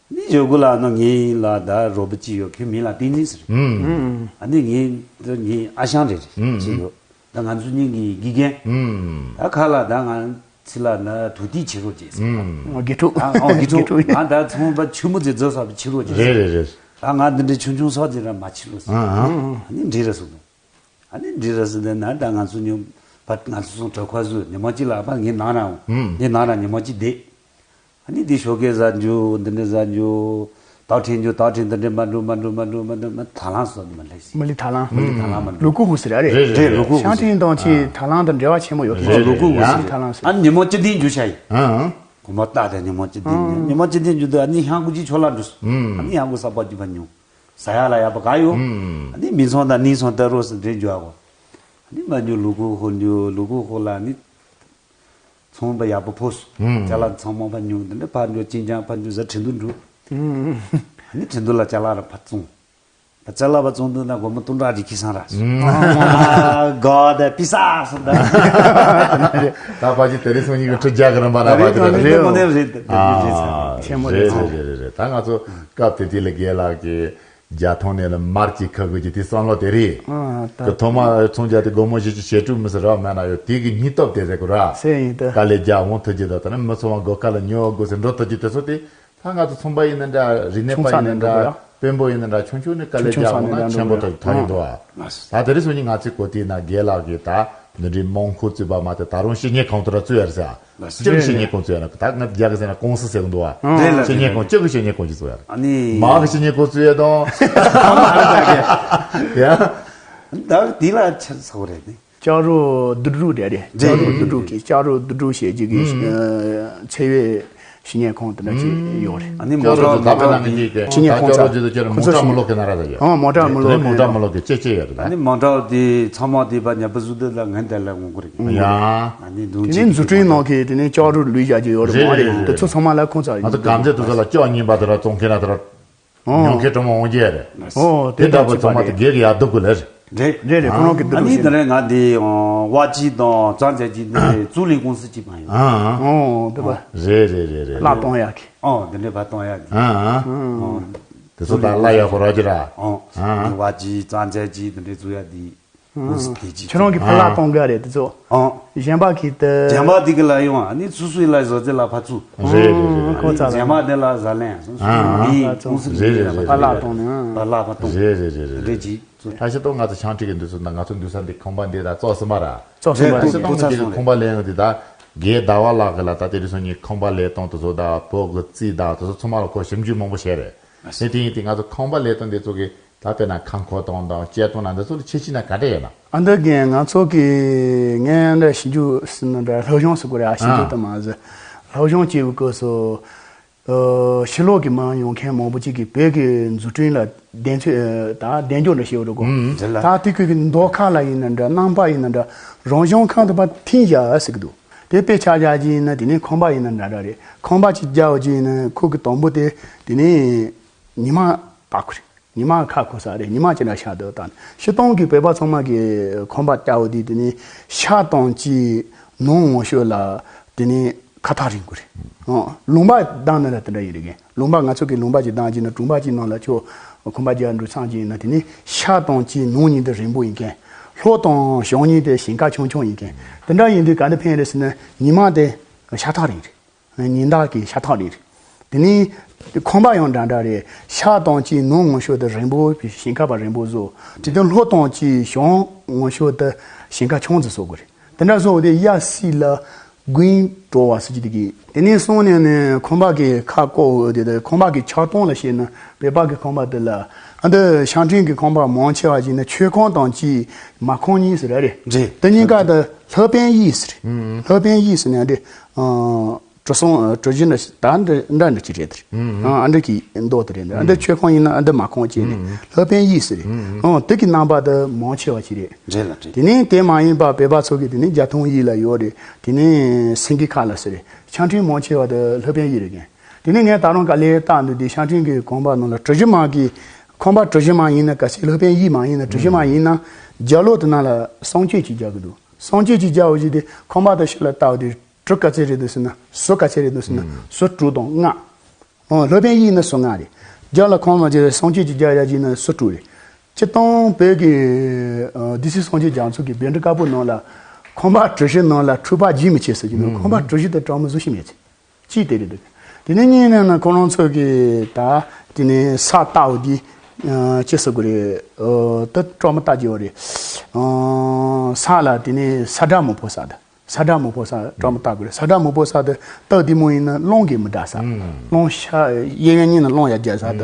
ནི་ཇོ་གུ་ལ་ནི་ངའི་ལ་ད་རོ་པོ་ཅི་ཡོད། ཁྱོད་མིང་ལ་ཏིང་ཏིང་ཟེར། ཨུམ། ཨ་ནི་ངའི་ད་ངའི་ཨ་ཞང་རེད་རེད་ཅི་ཡོད། ད་ང་ཚོ་གཉིས་ཀྱི་དགེ་རྒན། ཨུམ། ད་ཁ་ལ་ད་ང་ཚི་ལ་ན་དུ་ཏི་བྱེད་རོགས་བྱེད་ཟེར། ཨུམ། དགེ་ཕྲུག་ཨ་ཨོ་དགེ་ཕྲུག་དགེ་ཕྲུག་ང་ད་ཚོང་པ་ཆུ་མོ་ཙི་རྫོ་ས་བྱེད་རོགས་བྱེད་ཟེར། རེད་རེད་རེད། ད་ང་འདི་འདྲའི་ཆུང་ཆུང་ས་ཙི་ར་མ་བྱེད་རོགས་ཟེར། ཨ་ཨ། ཨ་ནི་འདྲི་ར་སོང་། ཨ་ནི་འདྲི་ར་སི་དེ་ན་ད་ང་ཚོ་ཉོ་བ་ང་ཚོ་སོང་གྲོད་ཁོག་བཟོས། ཉི་མ་གཅིག་ལ་ཨ་ཕ་ངའི་ནང་ར་འོང་། ངའི་ནང་ར་ཉི་མ་གཅིག་བསྡད། ཨ་ནི་འདི་ཞོགས་ཀས་ཟ་རྒྱུ་འདི་འདྲ་ཟ་རྒྱུ། དག་ཕྲན་རྒྱུ་དག་ཕྲན་འདི་འདྲ་མ་འགྲོ་མ་འགྲོ་མ་འགྲོ་མ་འགྲོ་མ་ཐ་ལང་སོགས་མ་ལྷས་སི། མི་ལི་ཐ་ལང་། མི་ལི་ཐ་ལང་མ་འགྲོ། ལུ་གུ་ཧུ་སི་ར་རེད། རེད་རེད། ལུ་གུ་ཧུ་སི། ཤང་ཁྲིན་དང་ཆི་ཐ་ལང་དང་འབྲེལ་བ་ཆེན་མོ་ཡོད་རེད། ལུ་གུ་ཧུ་སི། ཐ་ལང་སི། ཨ་ནི་ཉི་མ་གཅིག་བསྡད་རྒྱུ་ཤ་ཡིན། གོ་མ་ཏག་ཏག་ཉི་མ་གཅིག་བསྡད་ཉི་མ་གཅིག་བསྡད་རྒྱུ་འདུག་ཨ་ནི་ཧང་གུ་ཅི་ཆོ་ལ་འགྲོ་སོང་། ཨ་ནི་ཧང་གུ་ས་པ་ཅི་བ་ཉུང་། ཟ་ཡག་ལ་ཡག་པོ་ག་ཡོད། ཨ་ནི་མི་ཚང་དང་ནི་ཚང་ལྟ་རོགས་སུ་འདྲེན་རྒྱུ་ཨ་གོ། ཨ་ནི་མ་རྒྱུ་ལུ་གུ་ཧོ་རྒྱུ་ལུ་གུ་ཧོ་ལ་ནི། ཚོང་པ་ཡག་པོ་ཕོ་སུ། ཅ་ལག་ཚང་མ་ཕ་ཉུང་འདི་འདྲ་ཕ་འགྲོ་ཅིན་ཅང་ཕ་འགྲོ་ཟ་ཁྲིན་ཏུ་འགྲོ། ཨ་ནི་ཁྲིན་ཏུ་ལ་ཅ་ལག་ར་ཕ་བཙོང་། ད་ཅ་ལག་ཕ་བཙོང་དུ་ན་སྒོར་མོ་སྟོང་ཕྲག་ཅིག་ཁྱི་སང་ར། གོ་ད་པི་ས་སུ་ད། ད་ཕ་ཅི་དེ་རིང་སང་ཉིན་གི་ཁྲི་བརྒྱ་གི་རིན་པ་ན་ཕ་ཅི་རེད། རེད་རེད་རེད། ཆེན་མོ་རེད། རེད་རེད་རེད་རེད། ད་ང་ཚོ་སྐབས་དེ་དུས་ལ་རྒན་ལགས་ཀྱི། རྒྱ་ཐོང་ནས་ལ་མར་གྱི་ཁ་དགོས་ཀྱི་དེ་བསམ་བློ་དེ་རེད། ཨ་ད་གི་ཐོག་མ་ཚོང་རྒྱག་དེ་སྒོར་མོ་བཞི་བཅུ་ཞེ་དྲུག་མི་སྲིད་རག་མེད་ན་ཡོད། དེ་གི་སྙིང་སྟོབས་དེ་རེད་གོ་ར། སེ་ཡིན་ད། དཀའ་ལས་རྒྱག་འོང་ཐུབ་ཀྱི་ད་ད་ནི་མི་ཚོ་བ་སྒོ་ཁ་ལ་ཉོ་དགོས་ཟེར་འགྲོ་ཐུབ་ཀྱི་དེ་ཚོ་དེ་ད་ང་ཚོ་ཚོང་པ་ཡིན་ན་འདྲ་རིག་གནས་པ་ཡིན་ན་འདྲ་དཔོན་པོ་ཡིན་ན་འདྲ་ཆུང་ཆུང་ནས་དཀའ་ལས་རྒྱག་འོང་ན་ཆེན་པོ་ཐོག་ཐོག་ཡིན་འདུག་ཨ། ད་དེ་རིང་སང་ཉིན་ང་ཚོའི་གོ་དེ་ན་རྒན་ལགས་ཀྱིས་ད་འདི་འདྲའི་རྨང་ཁུལ་བཙུགས་པ་མ་གཏོགས་ད་རུང་ཕྱི་ཉིན་གང་དུ་ར་བཙུགས་ཡ་རེད་ཟེར། སྤྱི་ཁྱབ་བཤེས་གཉེན་ཁང་བཙུགས་ཡ་ན་ད་ང་རྒྱ་གི་ཟེར་ན་ཀུང་སི་ཟེར་གི་འདུག་བ། རེད་ལ་བཤེས་གཉེན་ཁང་སྤྱི་གི་བཤེས་གཉེན་ཁང་ཅིག་བཙུགས་ཡ་རེད། ཨ་ནི། མ་གི་བཤེས་གཉེན་ཁང་བཙུགས་ཡ་དང་། ཡ། ད་དེ་ལ་ཆ་ཚ་བོ་རེད་ནི། ལྕགས་རོ་བསྡུ་རུག་རེད་རེད། ལྕགས་རོ་བསྡུ་རུག་གི་ལྕགས་རོ་བསྡུ་རུག་བྱས་རྗེས་ཀྱི་ཚེ་བའི་བཤེས་གཉེན་ཁང་དེ་འདྲ་ཅིག་ཡོད་རེད། ཨ་ནི་མོ་ཊ་མོ་ཊ་བཤེས་གཉེན་ཁང་ཚ་ཁོང་ཚོ་མོ་ཊ་མོ་ལོ་གི་ན་ར་ད་ཡོད། ཨ་མོ་ཊ་མོ་ལོ་གི་མོ་ཊ་མོ་ལོ་གི་ཅེ་ཅེ་ཡོད་རེད་ད། ཨ་ནི་མོ་ཊ་དེ་ཚང་མ་དེ་བ་ཉབ་བཟོ་དེ་ལ་ངན་དེ་ལ་ངོ་གོ་རེད། ཡ། ཨ་ནི་འདུག་དེ་ནས་འཛུགས་སྐྲུན་ནང་གི་དེ་ནས་ལྕགས་རོ་ལུས་བཞག་རྒྱུ་ཡོད་རེད་མ་རེད། དེ་ཚོ་ཚང་མ་ལ་ཁོང་ཚོ་ང་ཚོ་གམ་རྫས་དེ་ཚོ་ལ་ལྕགས་རྙིང་པ་དེ་ར་བཙོང་མཁན་ལ་དེ་ར་ཉོ་མཁན་གྲོང་མ་འོང་རྒྱུ་རེད། ཨོ་དེ་འདྲ་པོ་ཚང་མ་དེ་སྒེར་གྱི་ཡག་སྡུག་གི་ལས་རེད། རེད་རེད་རེད། ཁོ་རང་གི་སྡུག་སྡུག་ཞིག་རེད། ཨ་ནི་དེ་རིང་ང་དེ་ཝ་ཅི་དང་ཙང་ཙེ་ཅི་དེ་ཙུའུ་ལི་ཀུང་སི་ཅིག་མ་ཡོང་། ཨོ་དེ་པ་རེད་རེད་རེད་རེད། གླ་གཏོང་ཡག་གི། ཨོ་དེ་འདྲའི་བ་གཏོང་ཡག་གི། ཨོ་དེ་ཚོ་ད་གླ་ཡག་པོ་རག་གི་ར། ཨོ་ཝ་ཅི་ཙང་ཙེ་ཅི་དེ་འདྲའི་བཙུགས་ཡག་དེ། ཁྱེད་རང་གི་ཕ་ལགས་གཏོང་ག་རེད་དེ་ཚོ། ཨང་། གཞན་པ་གིས་དེ། གཞན་པ་དེ་གི་ལ་ཡོང་ཨ་ནི་སུ་སུའི་ལ་བཟོ་རྩལ་ལ་ཕར་ཚུགས། རེད་རེད་རེད། ཁོ་ཚ་ལ། གཞན་པ་དེ་ལ་ཟ་ལན་སུ་སུའི་མི་ཨང་ཀུང་སི་རེད་རེད་རེད། ཕ་ལགས་གཏོང་ནས་ཨང་། ཕ་ལགས་ཕར་གཏོང་། རེད་རེད་རེད་རེད། རེད་ཅིག་ཚུགས། ད་ཤི་ཏོ་ང་ཚོ་ཆང་ཁྲིག་གི་འདུག་སོང་ན་ང་ཚོ་འདུག་ས་འདི་ཁང་པ་འདི་ད་བཙོག་སི་མ་ར། བཙོག་སི་མ་རེད། ད་ཤི་ཏོ་ང་ཚོ་འདི་ཁང་པ་ལེན་ཡོང་འདི་ད་རྒན་ཟླ་བ་ལགས་གི་ལ་ད་དེ་རིང་སང་ཉིན་ཁང་པ་ལེན་སྟངས་དེ་ཚོ་ད་བོད་གི་རྩིས་ད་དེ་ཚོ་ཚང་མ་ལ་ཁོ་ཞིབ་འཇུག་མང་པོ་བྱས་རེད། དེ་དེ་ཡིན་དུས་ང་ཚོ་ཁང་པ་ལས་དོན་འདི་ཚོ་གི་ད་དཔེར་ན་ཁང་ཁོག་དང་དང་སྐྱེལ་སྟངས་ན་འདི་ཚོ་ལ་ཁྱད་ཆོས་ན་ག་འདྲ་ཡོད་ན། ཨ་འདི་གན་ང་ཚོ་གི་ངན་འདྲ་ཞིབ་འཇུག་ཟིན་ན་འདྲ་སློབ་སྦྱོང་ཟེར་དགོས་རེད་ཨ། ཞིབ་འཇུག་ཨ་དང་མ་ཟེར་སློབ་སྦྱོང་བྱེད་པའི་སྐབས་སུ་ཨ་ཕྱི་ལོགས་ཀྱི་མི་ཡོང་མཁན་མང་པོ་ཅིག་གིས་བོད་ཀྱི་འཛུགས་སྐྲུན་ལ་གདེང་ཚོད་ད་གདེང་འཇོག་འདྲ་བྱེད་འོ་རེད་གོ། ཨུམ་རེད་ལ། ད་དེ་ཁུལ་གྱི་མདོ་ཁ་ལ་ཡིན་ན་འདྲ་རྣམ་པ་ཡིན་ན་འདྲ་རང་བྱུང་ཁམས་དང་པ་ཐིམ་བཞག་ཟེར་གི་འདུག་དེ་དཔེ་ཆ་བཞག་གི་ཡིན་ན་དེ་ནས་ཁང་པ་ཡིན་ན་འདྲ་འདྲ་རེད། ཁང་པ་ཅིག་རྒྱག་འོ་གི་ཡིན་ན་ཁོ་གི་དང་པོ་དེ་དེ་ནས་ཉི་མ་བཏགས་དགོས་རེད། ཉི་མ་ཁ་ཁོ་ས་རེད། ཉི་མ་ཅི་འདྲ་ཤར་འདུག་ད་ཕྱི་སྟོང་གི་བོད་པ་ཚང་མ་གི་ཁང་པ་རྒྱག་འོ་དེ་དེ་ནས་ཤར་དང་གཅིག་ནང་ངོ་ཤོད་ལ་དེ་ནས་ཁ་ཐག་རིང་དགོས་རེད། ཨང་། ལུང་པ་བདག་ནི་ལ་དེ་འདྲ་ཡིན་རེད་གན། ལུང་པ་ང་ཚོ་གི་ལུང་པ་ཅིག་བདག་གི་ན་གྲོང་པ་ཅིག་ནང་ལ་ཁྱོད་ཁང་པ་རྒྱག་འགྲོ་ཚང་གི་ཡིན་ན་དེ་ནི་ཤར་དང་གཅིག་ནང་གཉིས་དེ་རིང་པོ་ཡིན་གན། ལྷོ་དང་བྱང་གཉིས་དེ་ཞིང་ཁ་ཆུང་ཆུང་ཡིན་གན། དེ་འདྲ་ཡིན་དུས་ག་འདྲ་ཕན་རེད་ཟེར་ན་ཉི་མ་དེ་ཤ་ཐག་རིང་རེད། ཉིན་ཟླ་གི་ཤ་ཐག་རིང་རེད། དེ་ནི་ཁང་པ་ཡང་འདྲ་འདྲ་རེད། ཤར་དང་གཅིག་ནང་ངོ་ཤོད་དེ་རིང་པོ་ཞིང་ཁ་པ་རིང་པོ་བཟོ། དེ་དུས་ལྷོ་དང་གཅིག་བྱང་ངོ་ཤོད་དེ་ཞིང་ཁ་ཆུང་ཙམ་བཟོ་དགོས་རེད། དེ་འདྲ་བཟོ་དེ་གཡའ་སྲིད་ལ་དགུན་དྲོ་བ་སྲིད་ཀྱི་དེ་གི། དེ་ནས་སོང་ནས་ནི་ཁང་པ་གི་ཁ་བཀོད་འོ་དེ་དེ་ཁང་པ་གི་ཆགས་སྟངས་ལ་བཤད་ན་བོད་པ་གི་ཁང་པ་དེ་ལ་ཨ་འདི་ཤང་ཁྲིན་གི་ཁང་པ་མང་ཆེ་བ་ཞིག་ནི་མཆོད་ཁང་དང་གཅིག་མ་ཁང་གཉིས་ཟེར་ར་རེད། རེད། དེ་གཉིས་ཀ་དེ་ལྷ་པན་གཡུག་ཟེར་རེད། ལྷ་པན་གཡུག་ཟེར་ནས་ཨ་འདི་ཨ་གྲུ་གསུམ་གྲུ་བཞི་འདྲ་ཞིག་ད་འདི་འདྲ་འདྲ་ཅིག་རེད་དེ་རེད། ཨ་འདི་གི་མདོག་དེ་རེད། འདི་ཨ་འདི་མཆོད་ཁང་ཡིན་ན་ཨ་འདི་མ་ཁང་བཅས་ནས་ལྷ་པན་གཡུག་ཟེར་རེད། ཨ་དེ་གི་རྣམ་པ་དེ་མང་ཆེ་བ་ཞིག་རེད། རེད་ལ་རེད། དེ་ནས་དེ་མ་ཡིན་པ་བོད་པ་ཚོ་གི་དེ་ནས་རྒྱ་ཐང་གཡུག་ལ་ཡོད་རེད། དེ་ནས་སེང་གེ་ཁ་ལ་ཟེར་རེད། ཤང་ཁྲིན་མང་ཆེ་བ་དེ་ལྷ་པན་གཡུག་རེད་གན། དེ་ནས་ངས་ད་རུང་ག་ལེར་བལྟ་འདུག་དེ་ཤང་ཁྲིན་གྱི་ཁང་པ་ནང་ལ་གྲུ་བཞི་མ་གི་ཁང་པ་གྲུ་བཞི་མ་ཡིན་ན་ག་ཚད་ལྷ་པན་གཡུག་མ་ཡིན་ན་གྲུ་བཞི་མ་ཡིན་ན་རྒྱབ་ལོགས་དེ་ནང་ལ་གསང་སྤྱོད་ཅིག་རྒྱག་གི་འདུག་གསང་སྤྱོད་ཅིག་རྒྱག་འོ་ཞིག་དེ་ཁང་པ་དེ་ཕྱི་ལ་བལྟ་འོ་དེ་གྲུ་ག་ཚད་རེད་འདུག་ཟེར་ན་ཟུར་ག་ཚད་རེད་འདུག་ཟེར་ན་ཟུར་དྲུག་དང་ལྔ། ཨོ་ལྷ་པན་གཡུག་ན་ཟུར་ལྔ་རེད། རྒྱབ་ལ་ཁང་པ་ཅིག་གསང་སྤྱོད་ཅིག་རྒྱག་ཡ་ཅིག་ན་ཟུར་དྲུག་རེད། སྤྱིར་བཏང་བོད་ཀྱི་ཨ་སྡེ་སྲིད་སངས་རྒྱས་རྒྱ་མཚོ་གི་བཻ་ཌཱུརྱ་བཀའ་པོད་ནང་ལ་ཁང་པ་གྲུ་བཞི་ནང་ལ་འཁྲུལ་པ་རྒྱུན་མི་ཆད་ཟེར་གྱི་འདུག་ཁང་པ་གྲུ་བཞི་དེ་གྲངས་མི་བཟོ་ཤེས་མེད་ཚེ། གཅིག་དེ་རེད་འདུག་དེ་ནས་གཉིས་ནས་ན་ཁོ་རང་ཚོ་གི་ད་དེ་ནས་ས་བལྟ་འོ་དེ་ཅི་ཟེར་དགོས་རེད། ད་གྲངས་མི་བལྟ་རྒྱུ་རེད། ས་ལ་དེ་ནས་ས་བཀྲ་མི་ཕོག་ས་དང་། ས་བཀྲ་མི་ཕོག་ས་གྲངས་མི་བལྟ་དགོས་རེད། ས་བཀྲ་མི་ཕོག་ས་དེ་སྟག་བདེ་མོ་ཡིན་ན་རླུང་གིས་མི་བསྒྲགས་ས། རླུང་ཤ་གཡས་གཡོན་གཉིས་ནས་རླུང་ཡར་རྒྱག་ས་དང་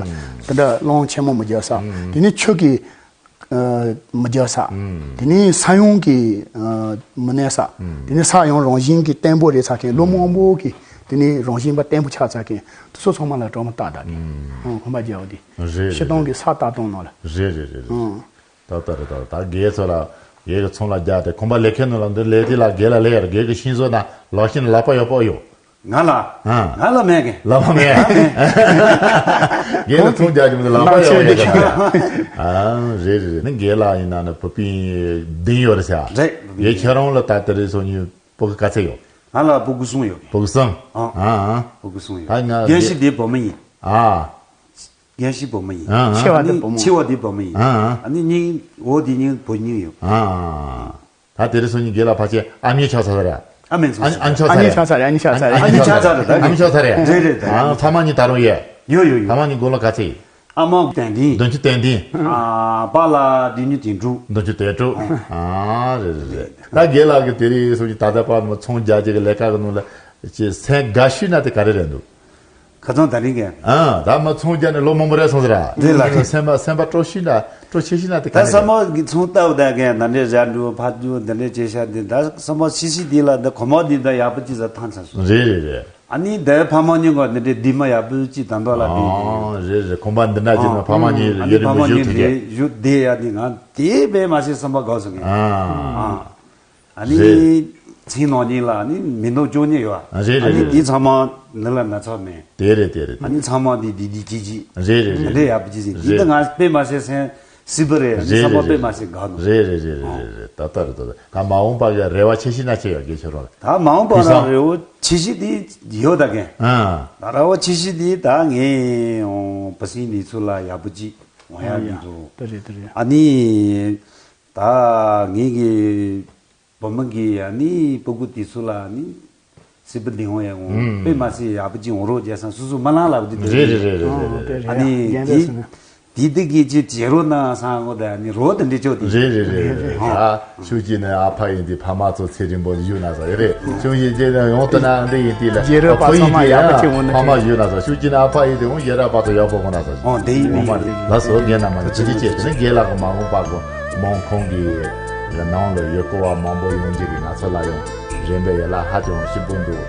དེ་འདྲ་རླུང་ཆེན་མོ་མི་རྒྱག་ས། དེ་ནས་ཆུ་གིས་མི་རྒྱག་ས། དེ་ནས་ས་ཡོམ་གྱིས་མི་གནོད་ས། དེ་ནས་ས་ཡང་རང་བཞིན་གྱིས་བརྟན་པོ་རེད་ཚ་མཁན་ལོ་མང་པོ་གི་དེ་ནས་རང་བཞིན་པ་བརྟན་པོ་ཆགས་ཚ་མཁན་དེ་ཚོ་ཚང་མ་ལ་གྲངས་མི་བལྟ་ད་གི་ཁང་པ་རྒྱག་འོ་དེ། རེད། སྤྱིར་བཏང་གི་ས་བལྟ་སྟངས་ནང་ལ། རེད་རེད་རེད་རེད། ད་ལྟ་རེད། ད་ད་རྒན་ཚོ་ལ་རྒན་གྱི་ཚོང་ལ་རྒྱག་སྟེ་ཁང་པ་ལས་ཁེ་ནང་ལ་འདི་ལས་དེ་ལ་རྒན་ལ་ལས་ཡར་རྒན་གྱི་ཤིང་བཟོ་ན་ལག་ཤིང་ལག་པ་ཡག་པོ་ཡོད། ང་ལ། ཨ། ང་ལ་མེད་གི། ལག་པ་མེད། རྒན་ལ་ཚོང་རྒྱག་རྒྱུ་མི་འདུག་ལག་པ་ཡག་པོ་ཡོད་ཀྱང་། ཨ་རེད་རེད་རེད། ནི་རྒན་ལ་ཡིན་ན་ནི་བུ་སྤུན་བདུན་ཡོད་རེད་ཟེར། རེད། རྒན་ཁྱེད་རང་ལ་ད་ལྟ་རེད་སོང་ཉིན་བུ་ག་ཚད་ཡོད། ང་ལ་བུ་གུ་གསུམ་ཡོད་གི། བུ་གུ་གསུམ། ཨ། ཨ་ཨ། བུ་གུ་གསུམ་ཡོད། ད་ང་རྒན་ཤི་དེ་བུ་མོ་ཡིན། ཨ། རྒན་ཤི་བུ་མོ་ཡིན། ཨ་ཨ། ཆེ་བ་དེ་བུ་མོ། ཆེ་བ་དེ་བུ་མོ་ཡིན། ཨ་ཨ། ཨ་ནི་སྙིང་འོ་དེ་སྙིང་བུ་སྙིང་ཡོད། ཨ་ཨ། ད་དེ་རིང་སང་ཉིན་རྒན་ལགས་ཕལ་ཆེར་ཨ་མྱེས་ཆགས་ཚར་རེད། ཨ་མེད་སོང་ཨ་ཨ་མྱེས་ཆགས་ཚར་རེད། ཨ་མྱེས་ཆགས་ཚར་རེད། ཨ་མྱེས་ཆགས་ཚར་རེད། ཨ་མྱེས་ཆགས་ཚར་རེད། རེད་རེད། ཨ་ཕ་མ་གཉིས་ད་རུང་ཡོད། ཡོད་ཡོད་ཡོད། ཕ་མ་གཉིས་དགུང་ལོ་ག་ཚད་ཡིན། ཨ་མ་བདུན་ཅུ་དོན་བདུན། ཨ་པཱ་ལགས་བདུན་ཅུ་དོན་དྲུག། བདུན་ཅུ་དོན་དྲུག། ཨ་རེད་རེད་རེད། ད་རྒན་ལགས་ཀྱིས་དེ་རིང་སང་ཉིན་ད་ལྟ་བར་ཚོང་རྒྱག་རྒྱུ་གི་ལས་ཀ་གི་ནང་ལ་ཅིག་སེམས་དགའ་ཤོས་ན་དེ་ག་རེ་རེད་འདུག་ཁ་སང་ད་རིང་གི། ཨ། ད་མ་ཚོང་རྒྱག་ནས་ལོ་མང་པོ་རེད་སོང་ཟེར་ར། རེད་ལ་རེད། སེམས་པ་སེམས་པ་སྤྲོ་ཤི་ན་སྤྲོ་ཆེ་ཤི་ན་དེ་ག་ད་ནས་ས་རེད། མ་གི་ཚོང་ལྟ་བུ་ད་གན་ད་འདྲས་ར་འགྲོ་ཕ་འགྲོ་ད་འདྲས་བྱེད་ཤ་འདི་ད་ས་མ་ཤི་ཤི་འདི་ལ་འདི་གོ་མ་འདི་ད་ཡག་པོ་ཅི་ཟ་ཐང་ཚ་སོང་། རེད་རེད་རེད། ཨ་ནི་ད་ཕ་མ་གཉིས་ཀ་འདི་འདྲས་འདི་མ་ཡག་པོ་ཅི་ད་འདོད་ལ་འདི། ཨ་རེད་རེད། ཁོམ་པ་འདི་འདྲ་ཅི་ན་ཨ་ཕ་མ་གཉིས་ཨ་ནི་ཡོད་རེད་ཕ་མ་མི་གཉིས་ཞུ་ཐུབ་ཀྱི། འདི་ཞུ་བསྡད་ཡ་འདི་ང་དེ་བས་མ་ཤེས་བསམ་པ་དགའ་སོང་ངས། ཨ། ཨ། ཨ་ནི། རེད། ཚིག་ནང་ཉིད་ལ་ཨ་ནི་མི་འདུག་ཅོག་ཉིད་ཡོད། ཨ་རེད་ཨ་རེད་ནི་རེད། དེ་ཚང་མ་ནི་ལ་ན་ཚ་མེད། དེ་རེད་དེ་རེད། ཨ་ནི་ཚང་མ་དེ་དེ་དེ་ཅི་ཅི། རེད་རེད་རེད། དེ་འདྲ་ཡག་པོ་ཅི་ཅི་འདི་རེད། ད་ང་དཔེ་མ་སྲིད་སེམས་སྲིད་པ་རེད། ཨ་ནི་རེད་ཚང་མ་རེད་དཔེ་མ་སྲིད་དགའ་ནོ། རེད་རེད་རེད་རེད་རེད། ད་ལྟ་རེད་ད་ལྟ་ད་མ་འོངས་པ་གི་རེ་བ་ཆེ་ཤོས་ན་ཆེ་ཡོད་དགེ་ཆོས་རོགས། ད་མ་འོངས་པ་ན་རེ་བ་ཆེ་ཤོས་དེ་ཡོད་ད་གན། ཨ། ད་རེ་བ་ཆེ་ཤོས་དེ་ད་ངས་བུ་སྲིང་འདི་ཚོ་ལ་ཡག་པོ་ཅི་འོང་ཡ་འདི་ཚོ། ད་རེད་ད་རེད། ཨ་ནི། ད་ངེད་ཀྱི་བུ་མོ་གི་ཨ་ནི་སྤུ་གུ་དེ་ཚོ་ལ་ཨ་ནི་སྲིད་པ་འདི་ཧོང་ཡང་ཧོང་དཔེ་མ་སྲིད་ཡག་པོ་ཅིག་འོང་རོགས་བྱས་སང་སོ་སོ་མ་ལང་ལབ་དེ་རེད་རེད་རེད་རེད་རེད། ཨ་ནི་དེ་དེ་དེ་གི་ཅིག་བྱེད་རོགས་གནང་སང་ངོ་ད་ཨ་ནི་རོགས་དེ་འདྲི་ཆོག་དེ་རེད་རེད་རེད་རེད། ད་ཤུགས་ཀྱིས་ནི་ཨ་ཕ་ཡིན་དེ་ཕ་མ་ཚོ་ཚེ་རིང་པོ་བཞུགས་ན་ས་རེད། ཤུགས་ཀྱིས་ཅེ་ནི་ཡོང་དུ་ན་འདི་ཡིན་དེ་ལ་རྒྱལ་རབས་པ་ཚང་མ་ཡག་པོ་ཅིག་འོང་ན་ཕ་མ་བཞུགས་ན་ས་ཤུགས་ཀྱིས་ནི་ཨ་ཕ་ཡིན་དེ་འོང་རྒྱལ་རབས་པ་ཚོ་ཡག་པོ་འོང་ན་ས། ཨོ་དེ་ཡིན་ནི་ལ་སོ་རྒན་ན་མ་ནི་ཅི་ཅི་ཅེ་དེ་ནི་རྒན་ལགས་ཀྱི་མ་འོངས་པ་གོ་མོང་ཁོང་གི་ནང་ལ་ཡོད་གོ་བ་མང་པོ་ཡོང་རྒྱུ་གི་ང་ཚོ་ལ་ཡང་རན་པའི་ཡ་ལ་ཧ་ཅང་ཞིབ་པོ་འདུག